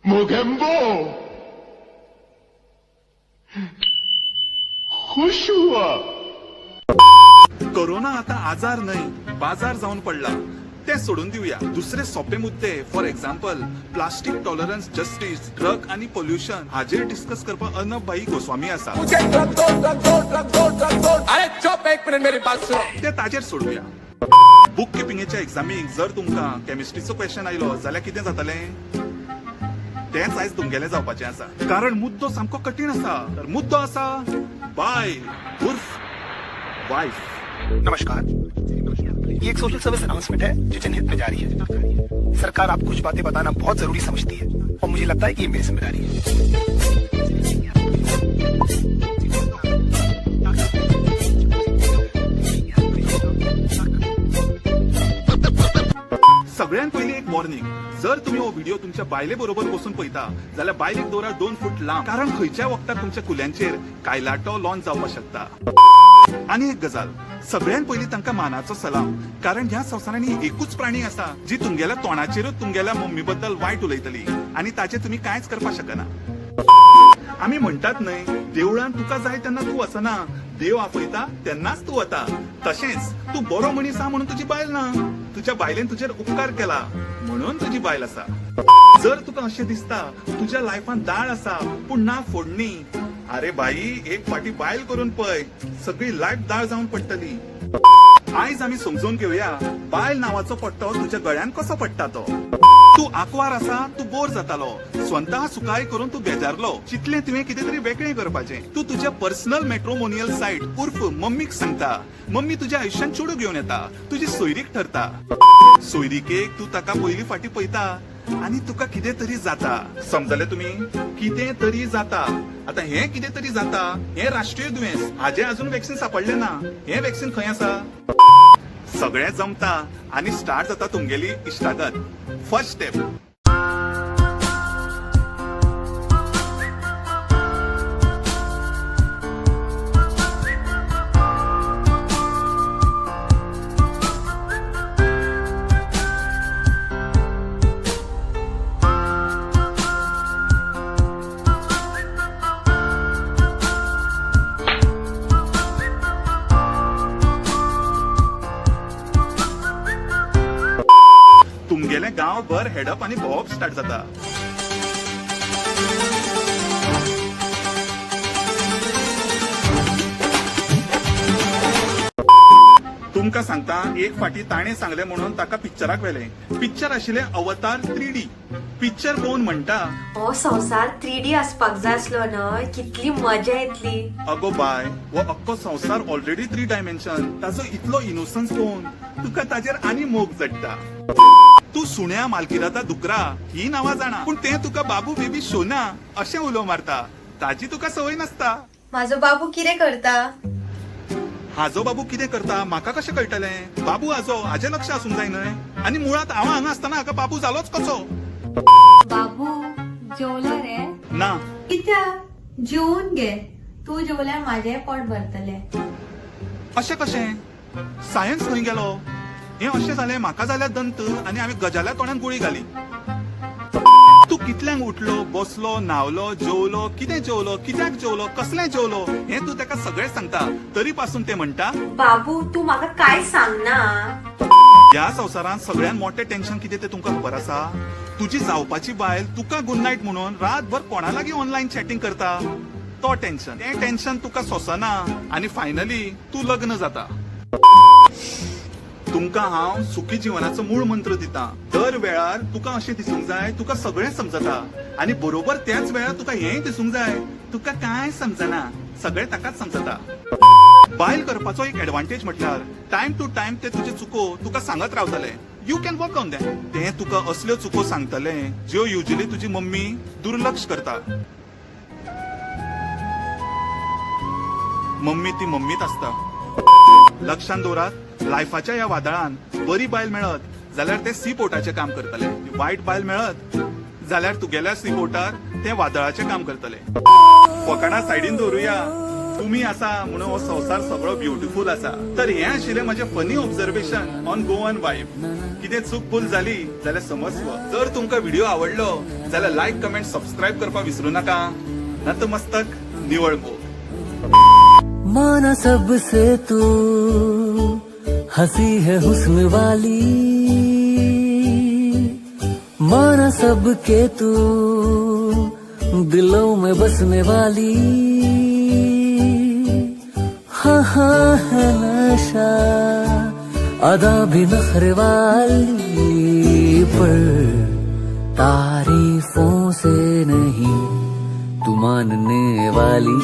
मोगेम्बो खुश हुआ. कोरोना आता आजार न्हय, बाजार जावन पडला. ते सोडून दिवया. दुसरे सोपे मुद्दे, for example plastic tolerance, justice, drug आणि पोल्युशन हाजेर डिस्कस करपाक अर्णब भाई गोस्वामी आसा. अरे चुप, एक मिनट, मेरी बात सुनो. ते ताजेर सोडूया. बुक किपिंगेच्या एग्जामीक जर तुमकां केमिस्ट्रीचो क्वेश्चन आयलो जाल्यार कितें जातलें? तेंच आयज तुमगेलें जावपाचें आसा, कारण मुद्दो सामको कठीण आसा. तर मुद्दो आसा बायल उर्फ वायफ. नमस्कार, ये एक सोशल सर्विस अनाउंसमेंट है जो जनहित में जारी है. सरकार आपको कुछ बातें बताना बहुत जरूरी समझती है और मुझे लगता है कि ये मेरी जिम्मेदारी है. सगळ्यात पयलीं एक वॉर्निंग. जर तुम्ही हो व्हिडिओ तुमच्या बायले बरोबर बसून पळयता जाल्यार बायलेक दवरा 2 फूट लांब, कारण खंयच्याय वखदाक तुमच्या कुल्यांचेर कायलाटो लॉन्च जावपाक शकता. आनी एक गजाल, सगळ्यात पयलीं तांकां मानाचो सलाम, कारण ह्या संवसारांनी एकूच प्राणी आसा जी तुमगेल्या तोंडाचेरूच तुमगेल्या मम्मी बद्दल वायट उलयतली आनी ताचें तुमी कांयच करपाक शकना. आमी म्हणटात न्हय, देवळान तुका जाय तेन्ना तूं वचना, देव आपयता तेन्नाच तूं वता. तशेंच तूं बरो मनीस आहा म्हणून तुजी बायल ना, तुज्या बायलेन तुजेर उपकार केला म्हणून तुजी बायल आसा. जर तुका अशें दिसता तुज्या लायफान दाळ आसा पूण ना फोडणी, अरे बाई, एक फाटी बायल करून पळय, सगळी लायफ दाळ जावन पडटली. आयज आमी समजून घेवया बायल नावाचो पट्टो तुज्या गळ्यान कसो पडटा तो. तूं आंकवार आसा, तूं बोर जातालो, स्वतः सुकाय करून तूं बेजारलो. चिंतलें तुवें कितें तरी वेगळें करपाचें. तूं तुज्या पर्सनल मॅट्रोमोनियल सायट उर्फ मम्मीक सांगता. मम्मी तुज्या आयुश्यान चेडूं घेवन येता, तुजी सोयरीक ठरता. सोयरीकेक तूं ताका पयली फाटी पळयता आनी तुका कितें तरी जाता. समजले तुमी? कितें तरी जाता. आता हें कितें तरी जाता हें राष्ट्रीय दुयेंस. हाजें अजून वॅक्सिन सापडलें ना. हें वॅक्सिन खंय आसा? सगळें जमता आनी स्टार्ट जाता तुमगेली इश्टागत. फर्स्ट स्टेप, तुमगेलें गांवभर हेडप आनी भोंवप स्टार्ट जाता. तुमकां सांगता, एक फाटी ताणें सांगलें म्हणून ताका पिक्चराक व्हेलें. पिक्चर आशिल्लें अवतार 3D. Picture पळोवन म्हणटा, हो संवसार 3D आसपाक जाय आसलो न्हय, कितली मजा येतली. अगो बाय, हो अख्खो संवसार ऑलरेडी 3 डायमेन्शन. ताजो इतलो इनोसन्स पळोवन तुका ताजेर आनी मोग चडटा. तूं सुण्या, मालकिराता, दुकरा ही नांवां जाणा, पूण तें तुका बाबू, बेबी, शोना अशें उलो मारता, ताजी तुका संवय नासता. म्हाजो बाबू कितें करता? हाजो बाबू कितें करता म्हाका कशें कळटलें? बाबू हाजो, हाजें लक्ष आसूंक जाय न्हय? आनी मुळांत हांव हांगा आसतना हाका बाबू जालोच कसो? बाबू जेवला रे? ना. कित्याक? जेवून घे. तूं जेवल्यार म्हाजेंय पोट भरतलें. अशें कशें? सायन्स खंय गेलो? हें अशें जालें, म्हाका जाल्यार दंत आनी हांवें गजाल्या तोंडान गुळी घाली. तूं कितल्यांक उठलो, बसलो, न्हावलो, जेवलो, कितें जेवलो, कित्याक जेवलो, कसलें जेवलो, हें तूं ताका सगळें सांगता. तरी पासून तें म्हणटा, बाबू, तूं म्हाका कांय सांगना? ह्या संवसारांत सगळ्यांत मोठें टेन्शन कितें तें तुमकां खबर आसा? तुजी जावपाची बायल तुका गुड नायट म्हणून रातभर कोणा लागीं ऑनलायन चॅटिंग करता तो टेन्शन. तें टेन्शन तुका सोंसना आनी फायनली तूं लग्न जाता. तुमकां हांव सुखी जिवनाचो मूळ मंत्र दिता. दर वेळार तुका अशें दिसूंक जाय तुका सगळें समजता आनी बरोबर त्याच वेळार तुका हेंय दिसूंक जाय तुका कांय समजना, सगळें ताकाच समजता. बायल करपाचो एक एडवांटेज म्हटल्यार टायम टू टायम ते तुजे चुको तुका सांगत रावतले. You can work on them. ते तुका असल्यो चुको सांगतले ज्यो युजली तुजी मम्मी दुर्लक्ष करता. मम्मी ती मम्मीच आसता. लक्षात दवरात, लायफाच्या ह्या वादळान बरी बायल मेळत जाल्यार ते सी पोर्टाचें काम करतले. वायट बायल मेळत जाल्यार तुगेल्या सी पोर्टार ते वादळाचें काम करतले. फकाणां सायडीन दवरुया. तुम्ही आसा म्हणून हो संवसार सगळो ब्युटिफूल आसा. तर हें आशिल्लें म्हजें funny observation on Goan wife. कितें चूक भूल जाली जाल्यार समजव. जर तुमकां व्हिडिओ आवडलो जाल्यार लायक, कमेंट, सबस्क्रायब करपाक विसरू नाका. नतमस्तक, निवळ मोग. माना सबसे तू हंसी है हुस्न वाली, माना सबके तू दिलों में बसने वाली. हाँ हाँ, है नशा अदा भी नखरे वाली, पर तारीफों से नहीं तू मानने वाली.